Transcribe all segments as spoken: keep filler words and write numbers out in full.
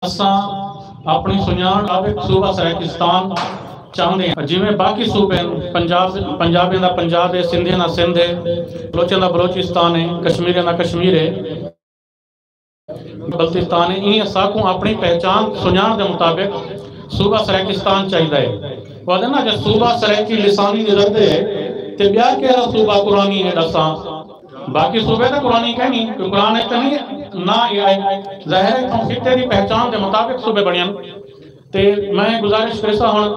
اساں اپݨی سنڄاݨ مطابق صوبہ سرائیکستان چاہندے ہیں، جیویں باقی صوبے ہیں، پنجاب، پنجابیاں دا پنجاب ہے، سندھیاں دا سندھ ہے، بلوچاں دا بلوچستان ہے، کشمیریاں دا کشمیر ہے، بلتستان ہے۔ ایں اساکوں اپݨی پہچان سنڄاݨ دے مطابق صوبہ سرائیکستان چاہیدا ہے۔ وہ آہدے نا، جے صوبہ سرائیکی لسانی نظر دے تے ٻیا کہڑا صوبہ قرآنی ہے ݙساں؟ باقی صوبے تے قرآنی کائنی، کوئی قرآن ہے تے نہیں، نہ اے آئی۔ ظاہر ہے اتھوں خطے دی پہچان دے مطابق صوبے بݨین۔ تے میں گزارش کریساں ہݨ،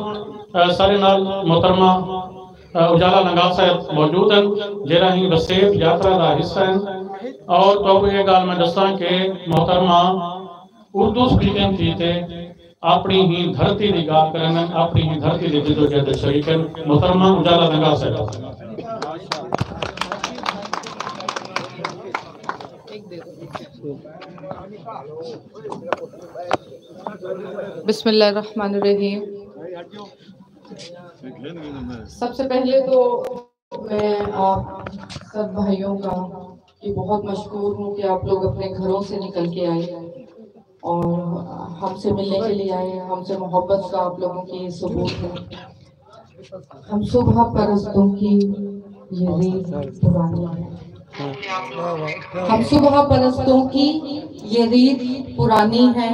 آ، سارے نال محترمہ، آ، اجالا لنگا صاحب موجود ہیں، جیڑھا ہی وسیب یاترا دا حصہ ہیں۔ اور تو یہ گال میں دساں کہ محترمہ اردو سپیکنگ تھی تے اپݨی ہی دھرتی دی ڳالھ کرن، اپݨی ہی دھرتی دی جدوجہد اچ شریک ہن۔ محترمہ اجالا لنگا صاحب۔ بسم اللہ الرحمن الرحیم۔ سب سے پہلے تو میں آپ سب بھائیوں کا، کہ بہت مشکور ہوں کہ آپ لوگ اپنے گھروں سے نکل کے آئے اور ہم سے ملنے کے لیے آئے، ہم سے محبت کا آپ لوگوں کی ثبوت ہے۔ ہم صبح پرستوں کی یہ ریت پرانی ہے۔ ہم صبح پرستوں کی یہ ریت پرانی ہے،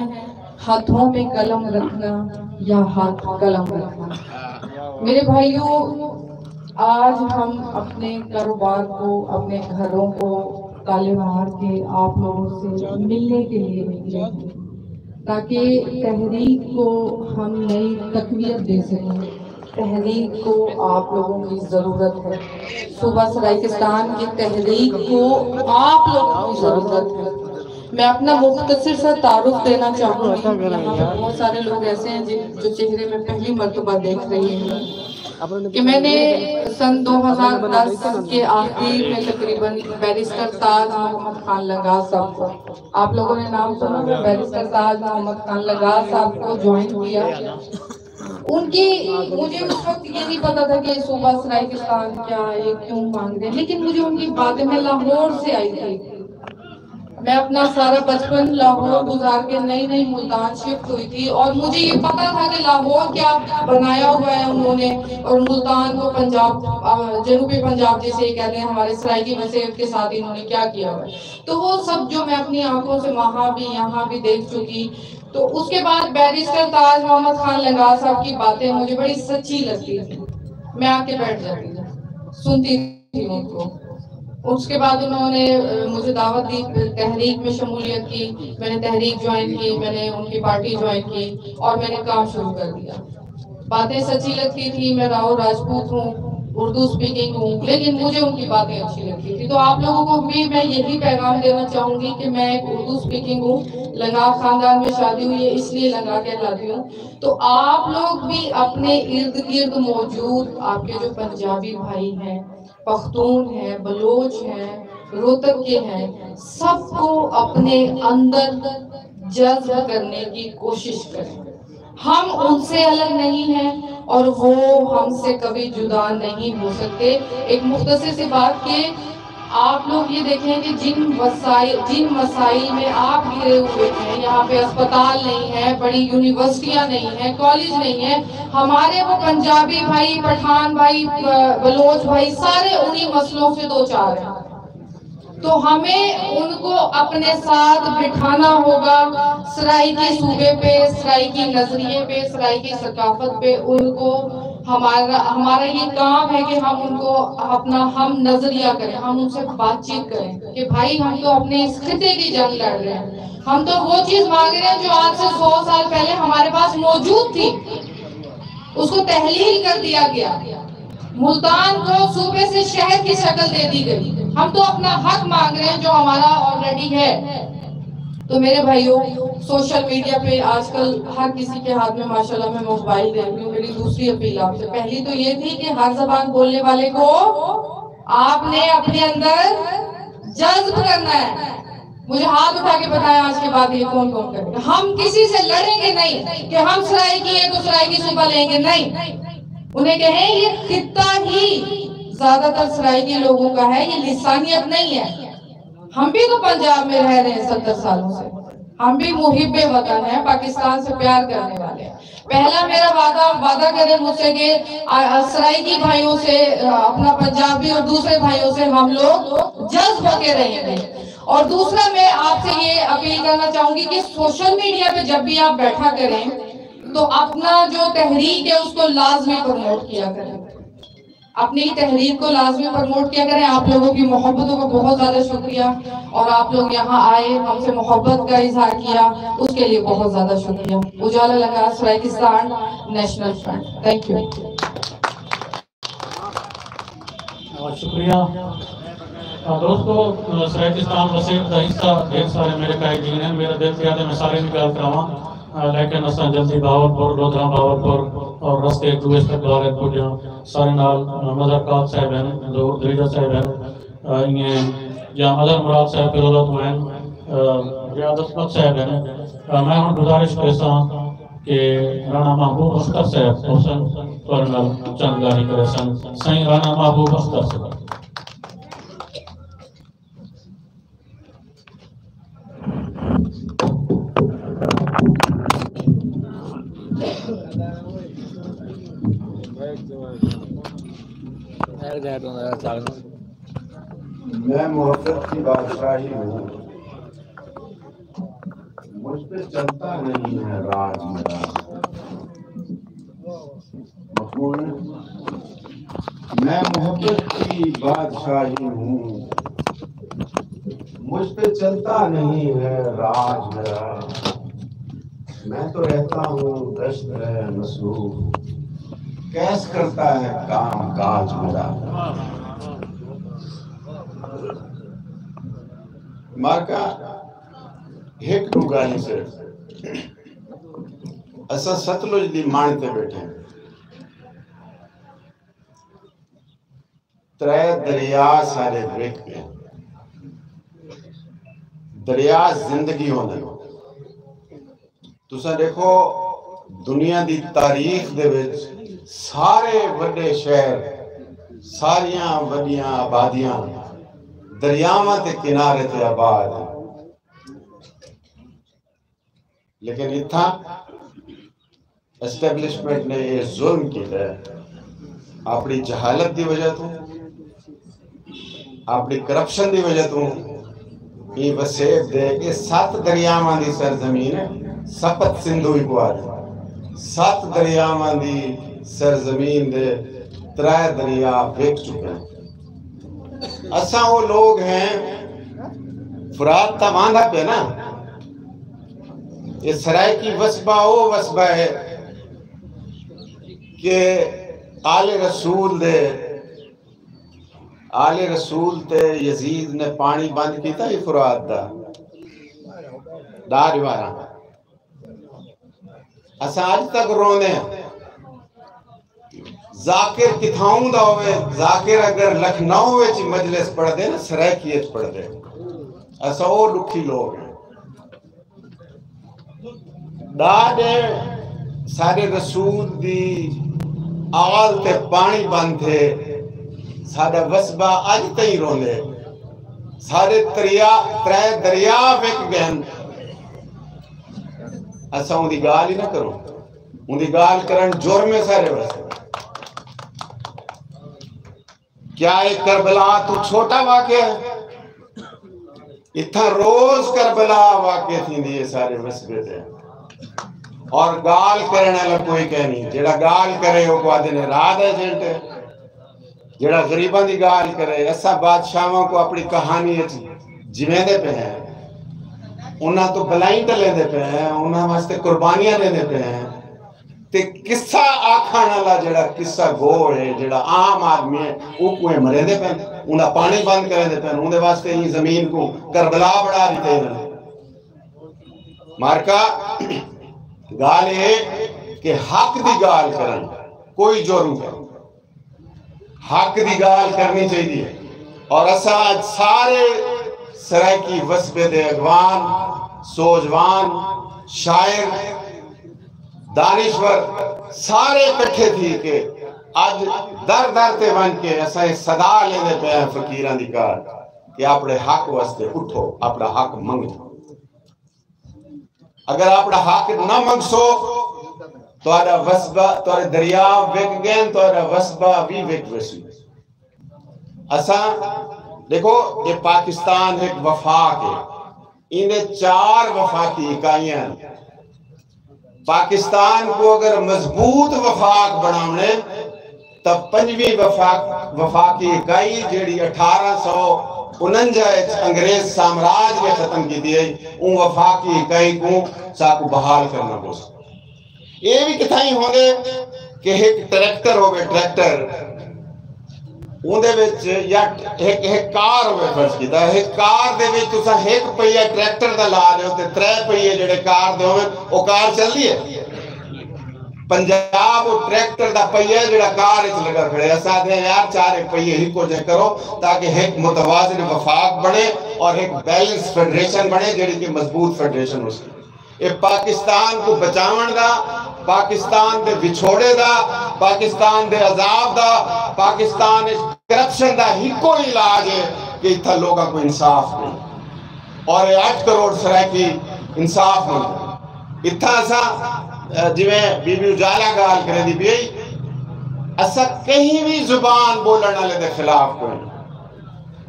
ہاتھوں میں قلم رکھنا یا ہاتھ قلم رکھنا۔ میرے بھائیوں، آج ہم اپنے کاروبار کو، اپنے گھروں کو تالے مار کے آپ لوگوں سے ملنے کے لیے نکلے ہیں، تاکہ تحریک کو ہم نئی تقویت دے سکیں، تحریک کو آپ لوگوں کی ضرورت ہے، صوبہ سرائیکستان کی تحریک کو آپ لوگوں کی ضرورت ہے۔ میں اپنا مختصر سا تعارف دینا چاہوں گی۔ یہاں پہ بہت سارے لوگ ایسے ہیں جن جو چہرے میں پہلی مرتبہ دیکھ رہی ہوں کہ میں نے سن دو ہزار دس کے آخر میں تقریباً بیرسٹر تاج محمد خان لنگا صاحب کو، آپ لوگوں نے نام سنا ہے، بیرسٹر تاج محمد خان لنگا صاحب کو جوائن کیا۔ ان کی، مجھے اس وقت یہ نہیں پتا تھا کہ یہ صوبہ سرائیکستان کیا ہے، یہ کیوں مانگ رہے ہیں، لیکن مجھے ان کی باتیں، میں لاہور سے آئی تھی، میں اپنا سارا بچپن لاہور گزار کے نئی نئی ملتان شفٹ ہوئی تھی، اور مجھے یہ پتا تھا کہ لاہور کیا بنایا ہوا ہے انہوں نے، اور ملتان کو پنجاب، آ، جنوبی پنجاب جسے یہ کہتے ہیں، ہمارے سرائیکی وسیب کے ساتھ انہوں نے کیا کیا ہوا ہے۔ تو وہ سب جو میں اپنی آنکھوں سے وہاں بھی یہاں بھی دیکھ چکی، تو اس کے بعد بیرسٹر تاج محمد خان لنگا صاحب کی باتیں مجھے بڑی سچی لگتی تھی، میں آ کے بیٹھ جاتی تھی، سنتی تھی ان کو۔ اس کے بعد انہوں نے، آ، مجھے دعوت دی، تحریک میں شمولیت کی، میں نے تحریک جوائن کی، میں نے ان کی پارٹی جوائن کی اور میں نے کام شروع کر دیا۔ باتیں سچی لگتی تھی، میں راؤ راجپوت ہوں، اردو سپیکنگ ہوں، لیکن مجھے ان کی باتیں اچھی لگتی تھی۔ تو آپ لوگوں کو بھی میں یہی پیغام دینا چاہوں گی کہ میں ایک اردو سپیکنگ ہوں، لنگا خاندان میں شادی ہوئی ہے، اس لیے لنگا کہلاتی ہوں۔ تو آپ لوگ بھی اپنے ارد گرد موجود آپ کے جو پنجابی بھائی ہیں، پختون ہیں، بلوچ ہیں، روہتک کے ہیں، سب کو اپنے اندر جذب کرنے کی کوشش کریں۔ ہم ان سے الگ نہیں ہیں اور وہ ہم سے کبھی جدا نہیں ہو سکتے۔ ایک مختصر سی بات کہ آپ لوگ یہ دیکھیں کہ جن وسائل، جن مسائل میں آپ گھرے ہوئے ہیں، یہاں پہ اسپتال نہیں ہے، بڑی یونیورسٹیاں نہیں ہیں، کالج نہیں ہے، ہمارے وہ پنجابی بھائی، پٹھان بھائی، ب-، بلوچ بھائی، سارے انہی مسئلوں سے دو چار ہیں۔ تو ہمیں ان کو اپنے ساتھ بٹھانا ہوگا، سرائیکی صوبے پہ، سرائیکی نظریے پہ، سرائیکی ثقافت پہ ان کو ہمارا، ہمارا یہ کام ہے کہ ہم ان کو اپنا ہم نظریہ کریں، ہم ان سے بات چیت کریں کہ بھائی ہم تو اپنے اس خطے کی جنگ لڑ رہے ہیں، ہم تو وہ چیز مانگ رہے ہیں جو آج سے سو سال پہلے ہمارے پاس موجود تھی، اس کو تحلیل کر دیا گیا، ملتان کو صوبے سے شہر کی شکل دے دی گئی۔ ہم تو اپنا حق مانگ رہے ہیں جو ہمارا آلریڈی ہے۔ تو میرے بھائیوں، سوشل میڈیا پہ آج کل ہر کسی کے ہاتھ میں ماشاءاللہ میں موبائل دیکھ رہی ہوں، میری دوسری اپیل آپ سے، پہلی تو یہ تھی کہ ہر زبان بولنے والے کو آپ نے اپنے اندر جذب کرنا ہے۔ مجھے ہاتھ اٹھا کے بتائیں آج کے بعد یہ کون کون کرے گا۔ ہم کسی سے لڑیں گے نہیں کہ ہم سرائیکی ہیں تو سرائیکی صوبہ لیں گے، نہیں۔ انہیں کہیں یہ خطہ ہی زیادہ تر سرائیکی لوگوں کا ہے، یہ لسانیت نہیں ہے۔ ہم بھی تو پنجاب میں رہ رہے ہیں ستر سالوں سے۔ ہم بھی محب وطن ہیں، پاکستان سے پیار کرنے والے ہیں۔ پہلا میرا وعدہ، وعدہ کریں مجھ سے کہ آ، آ، سرائیکی بھائیوں سے، آ، اپنا پنجابی اور دوسرے بھائیوں سے ہم لوگ جذب ہو کے رہیں گے۔ اور دوسرا میں آپ سے یہ اپیل کرنا چاہوں گی کہ سوشل میڈیا پہ جب بھی آپ بیٹھا کریں تو اپنا جو تحریک ہے اس کو لازمی پروموٹ کیا کریں۔ اپنی تحریک کو لازمی پروموٹ کیا کریں۔ آپ لوگوں کی محبتوں کا بہت زیادہ شکریہ، اور آپ لوگ یہاں آئے، ہم سے محبت کا اظہار کیا، اس کے لیے بہت زیادہ شکریہ۔ اجالا لگا سرائیکستان نیشنل فرنٹ۔ تھینک یو۔ شکریہ۔ آ، دوستو، آ، سرائیکستان وسیب دا حصہ ڈھیر سارے میرے کائے جی ہیں۔ میرا دل کیا تے میں سارے دی گالھ کراواں، آ، لیکن اساں جلدی بہاولپور، لودھراں بہاولپور اور رستے ڈویس تک بہاولپور جاں۔ سارے نال، آ، مظہر قادر صاحب ہن، ظہور دھریجہ صاحب ہن، آ، ایئں یا مظہر مراد صاحب پلولا توں ہن، آ، ریاض عصمت صاحب ہن۔ آ، میں ہݨ گزارش کریساں کہ رانا محبوب اختر صاحب حسن تہاݙے نال چند ڳالھیں کریسن۔ سائیں رانا محبوب اختر صاحب۔ میں محبت کی بادشاہی ہوں، مجھ پہ چلتا نہیں ہے راج میرا۔ مقبول ہے۔ میں محبت کی بادشاہی ہوں، مجھ پہ چلتا نہیں ہے راج میرا۔ میں تو رہتا ہوں دشت ہے مصروف، کیس کرتا ہے کام کاج میرا۔ مارکا ہک ݙو ڳالھیں صرف۔ اساں ستلج دی مݨ تے ٻیٹھے ہیں۔ ترے دریا سارے وک ڳئے۔ دریا زندگی ہوندے۔ تساں ݙیکھو، دنیا دی تاریخ دے وچ سارے وݙے شہر، ساریاں وݙیاں آبادیاں دریاواں دے کنارے تے آباد ہن۔ لیکن اتھاں اسٹیبلشمنٹ نے یہ ظلم کیتا ہے، اپݨی جہالت دی وجہ توں، اپݨی کرپشن دی وجہ توں۔ ایں وسیب دے، یہ ست دریاواں دی سرزمین ہے، سپت سندھو ہی کو آدھے، ست دریاواں دی سرزمین دے ترے دریا وک چکے ہیں۔ اساں وہ لوگ ہیں، فرات تاں واندا پیا نا، یہ سرائیکی وسبا وہ وسبا ہے کہ آل رسول دے، آل رسول تے یزید نے پانی بند کیتا ہی فرات دا۔ ڈاہ دیوارا۔ اساں اج تک روندے ہیں۔ ذاکر کتھاؤں دا ہوئے، ذاکر اگر لکھنؤ وچ مجلس پڑھدے نا، سرائیکی وچ پڑھدے۔ اساں او ݙکھی لوگ ہیں۔ ݙاہ ݙے ساݙے رسول دی آل تے پاݨی بند تھئے، ساݙا وسبا اڄ تئیں روندے۔ ساݙے تریا، ترے دریا وک ڳئن۔ اساں اوندی ڳالھ ہی نہ کروں۔ اوندی ڳالھ کرݨ جرم ہے ساݙے واسطے۔ کیا اے کربلا توں چھوٹا واقعہ ہے؟ اتھاں روز کربلا واقع تھیندی ہے سارے وسبے تے۔ اور ڳالھ کرݨ والا کوئی کائنی۔ جیڑھا ڳالھ کرے، او کو آہدے نے رات ایجنٹ ہے۔ جیڑھا غریباں دی ڳالھ کرے، اساں بادشاہواں کو اپݨی کہانی وچ جیویندے پئے ہیں۔ انہاں توں بلائیں ٹلیندے پئے ہیں، انہاں واسطے قربانیاں ݙیندے پئے ہیں۔ تے قصہ آکھݨ والا جیڑھا قصہ گو ہے، جیڑھا عام آدمی ہے، اوکوں اے مریندے پئن، اوندا پاݨی بند کریندے پئن، اوندے واسطے ایں زمین کوں کربلا بݨا ݙتے انہاں نے۔ مارکا ڳالھ اے کہ حق دی ڳالھ کرݨ کوئی جرم کائنی۔ حق دی ڳالھ کرݨی چاہیدی ہے۔ اور اساں اڄ سارے سرائیکی وسبے دے اڳواݨ، سوجھواݨ، شاعر، دانشور سارے کٹھے تھی کے اڄ در در تے ونڄ کے اساں اے صدا لیندے پئے ہیں فقیراں دی کار کہ اپݨے حق واسطے اٹھو، اپݨا حق منگو۔ اگر اپݨا حق نہ منگسو، تہاݙا وسبا، تہاݙے دریا وک ڳئن، تہاݙا وسبا وی وک ویسی۔ اساں ݙیکھو، اے پاکستان ہک وفاق ہے، ایندے چار وفاقی اکائیاں ہن۔ پاکستان کوں اگر مضبوط وفاق بݨاوݨے تاں پنجویں وفاق، وفاقی اکائی جیڑھی اٹھارہ سو انجا اچ انگریز سامراج نے ختم کیتی ہئی، اوں وفاقی اکائی کوں ساکوں بحال کرݨا پوسی۔ اے وی کتھائیں ہوندے کہ ہک ٹریکٹر ہووے، ٹریکٹر، اوندے وچ یا ہک، ہک کار ہووے، فرض کیتا، ہک کار دے وچ تساں ہک پہیہ ٹریکٹر دا لا ݙیو تے ترے پہیے جیڑھے کار دے ہوون، او کار چلدی ہے؟ پنجاب او ٹریکٹر دا پہیہ ہے جیڑھا کار وچ لڳا کھڑے۔ اساں آہدے ہیں، یار، چارے پہیے ہکو جئے کرو تاکہ ہک متوازن وفاق بݨے اور ہک بیلنس فیڈریشن بݨے، جیڑھی کہ مضبوط فیڈریشن ہو سکے۔ اے پاکستان کوں بچاوݨ دا، پاکستان دے وچھوڑے دا، پاکستان دے عذاب دا، پاکستان اچ کرپشن دا ہکو ہی علاج ہے کہ اتھاں لوکاں کوں انصاف ملے اور اے اٹھ کروڑ سرائیکی انصاف ملے۔ اتھاں اساں، اے، جیویں بی بی اجالا ڳالھ کریندی پئی ہئی، اساں کہیں وی زبان ٻولݨ والے دے خلاف کوئی نہیں،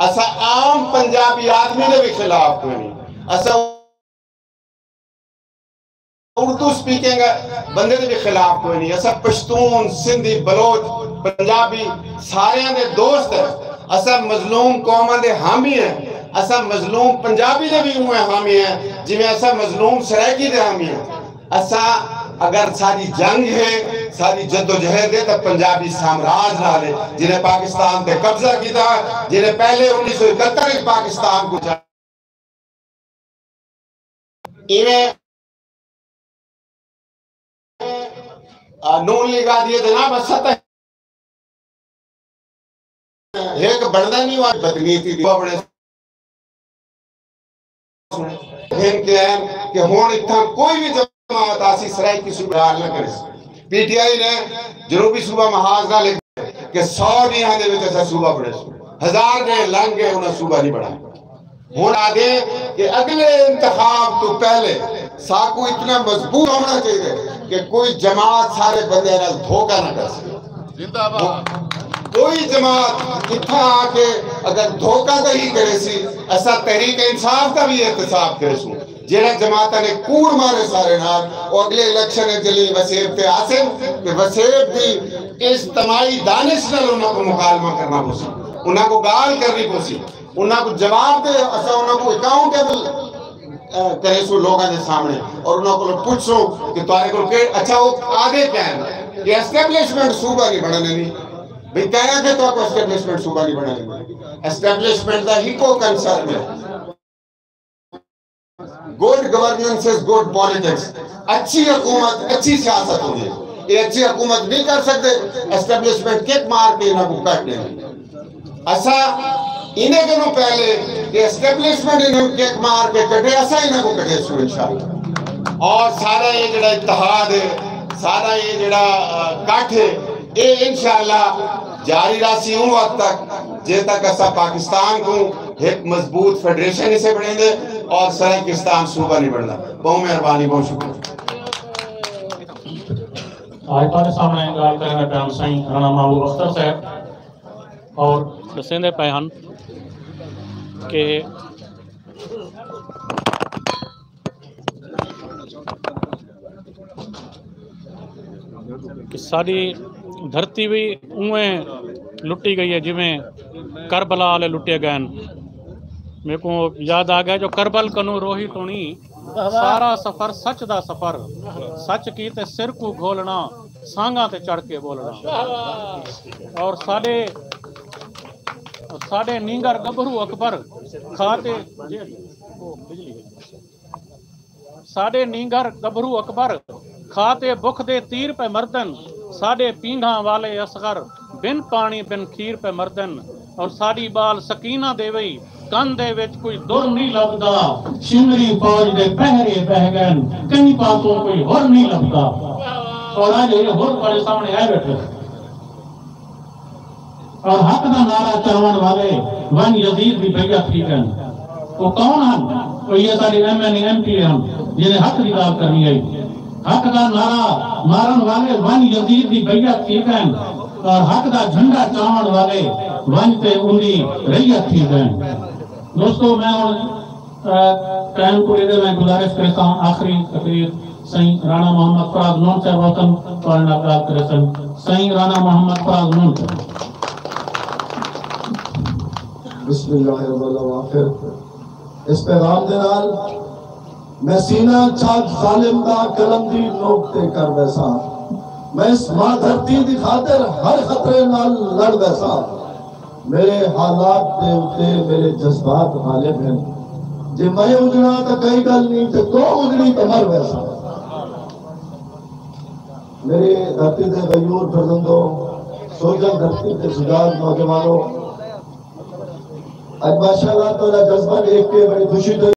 اساں عام پنجابی آدمی دے وی خلاف کوئی نہیں، اساں اردو سپیکنگ بندے دے وی خلاف کوئی نہیں۔ اساں پشتون، سندھی، بلوچ، پنجابی ساریاں دے دوست ہیں۔ اساں مظلوم قوماں دے حامی ہیں۔ اساں مظلوم پنجابی دے وی اونویں حامی ہیں جیویں اساں مظلوم سرائیکی دے حامی ہیں۔ اساں اگر ساݙی جنگ ہے، ساݙی جدوجہد ہے تاں پنجابی سامراج نال ہے، جنہیں پاکستان تے قبضہ کیتا، جنہیں پہلے انیس سو اکہتر وچ پاکستان کوں ایویں، آ، نون لیگ آہدی ہے جناب، سطح ہک بݨدا نہیں، وہ بدنیتی دی بݨے۔ ہن کہ ہن کہ ہݨ اتھاں کوئی وی جماعت آسی سرائیکی صوبہ نہ کرے۔ پی ٹی آئی نے جنوبی صوبہ محاذ نال کہ سو ݙینہاں دے وچ اساں صوبہ بݨیسوں۔ ہزار ݙینہہ لنگھ ڳئے، انہاں صوبہ نہیں بݨایا۔ ہݨ آہدے کہ اڳلے انتخاب توں پہلے ساکوں اتنا مضبوط ہووݨا چاہیے کہ کوئی جماعت سارے بندیاں نال دھوکا نہ کر سکے۔ زندہ باد۔ کوئی جماعت اتھاں آ کے اگر دھوکا دہی کریسی، اساں تحریک انصاف دا وی احتساب کریسوں۔ جیڑھا جماعتاں نے کوڑ مارے سارے نال، او اڳلے الیکشن وچ جلیں وسیب تے آسن تے وسیب دی اجتماعی دانش نال انہاں کوں مکالمہ کرݨا پوسی، انہاں کوں ڳالھ کرݨی پوسی، انہاں کوں جواب ݙے، اساں انہاں کوں اکاؤنٹیبل، اے، کریسوں لوکاں دے سامݨے اور انہاں کولوں پچھسوں کہ تہاݙے کول کہ، اچھا، او آہدے کیا ہیں کہ اسٹیبلشمنٹ صوبہ نہیں بݨݨ ݙیندی؟ بھئی کہہ آکھے تہاکوں اسٹیبلشمنٹ صوبہ نہیں بݨݨ ݙیندی؟ اسٹیبلشمنٹ دا ہکو کنسرن ہے، گڈ گورننس از گڈ پالیٹکس۔ اچھی حکومت اچھی سیاست ہوندی ہے۔ اے اچھی حکومت نہیں کر سڳدے، اسٹیبلشمنٹ کک مار کے انہاں کوں کڈھ ݙیندی۔ اساں انہیں کنوں پہلے کہ اسٹیبلشمنٹ انہاں کوں کک مار کے کڈھے، اساں انہاں کوں کڈھیسوں انشاءاللہ۔ اور سارا اے جیڑھا اتحاد ہے، سارا اے جیڑھا، آ، کٹھ ہے، اے انشاءاللہ جاری رہسی اوں وقت تک جے تک اساں پاکستان کوں ہک مضبوط فیڈریشن اسے بݨیندے اور سرائیکستان صوبہ نہیں بݨدا۔ ٻہوں مہربانی، ٻہوں شکریہ۔ اڄ تہاݙے سامݨے ڳالھ کریندے پئے ہن سائیں رانا محبوب اختر صاحب اور ݙسیندے پئے ہن کہ کہ ساݙی دھرتی وی اونویں لٹی ڳئی ہے جیویں کربلا آلے لٹے ڳئے ہن۔ میکوں یاد آ ڳیا جو کربل کنوں روہی توݨی، سارا سفر سچ دا سفر، سچ کیتے سر کوں گھولݨا، سانگاں تے چڑھ کے ٻولݨا۔ اور ساݙے، ساݙے نینگر ڳبھرو اکبر کھا تے، ساݙے نینگر ڳبھرو اکبر کھا تے بکھ دے تیر پئے مردن، ساݙے پینگھاں والے اصغر بن پاݨی بن کھیر پئے مردن، اور ساݙی ٻال سکینہ دے وئی کن دے وچ کوئی در نہیں لبھدا، شمری فوج دے پہرے بہہ ڳئن، کہیں پاسوں کوئی ہر نہیں لبھدا۔ اور اڄ اے ہر تہاݙے سامݨے آئے ٻیٹھے۔ اور حق دا نعرہ چاوݨ والے ونڄ یزید دی بیعت تھی ڳئن۔ او کون ہن؟ او ایہ ساݙے ایم این اے، ایم پی اے ہن، جنہیں حق دی ڳالھ کرݨی ہئی۔ حق دا نعرہ مارݨ والے ونڄ یزید دی بیعت تھی ڳئن، اور حق دا جھنڈا چاوݨ والے ونڄ تے اوندی رعیت تھی ڳئن۔ دوستو، میں ہݨ، اے، ٹائم کوں ݙیہدے میں گزارش کریساں، آخری تقریر سئیں رانا محمد فراز نون صاحب وطن تہاݙے نال ڳالھ کریسن۔ سئیں رانا محمد فراز نون صاحب۔ بسم اللہ الرحمن الرحیم۔ اس پیغام دے نال میں سینہ چاک ظالم دا قلم دی نوک تے کر ویساں۔ میں اس ماں دھرتی دی خاطر ہر خطرے نال لڑ ویساں۔ میرے حالات دے اتے میرے جذبات غالب ہن۔ جے میں اجڑاں تاں کئی ڳالھ نی، تے توں اجڑیں تاں مر ویساں۔ میرے دھرتی دے غیور فرزندو، سوجھل دھرتی دے سجاگ نوجوانو، اڄ ماشاءاللہ تہاݙا جذبہ ݙیکھ کے بڑی خوشی تھئی۔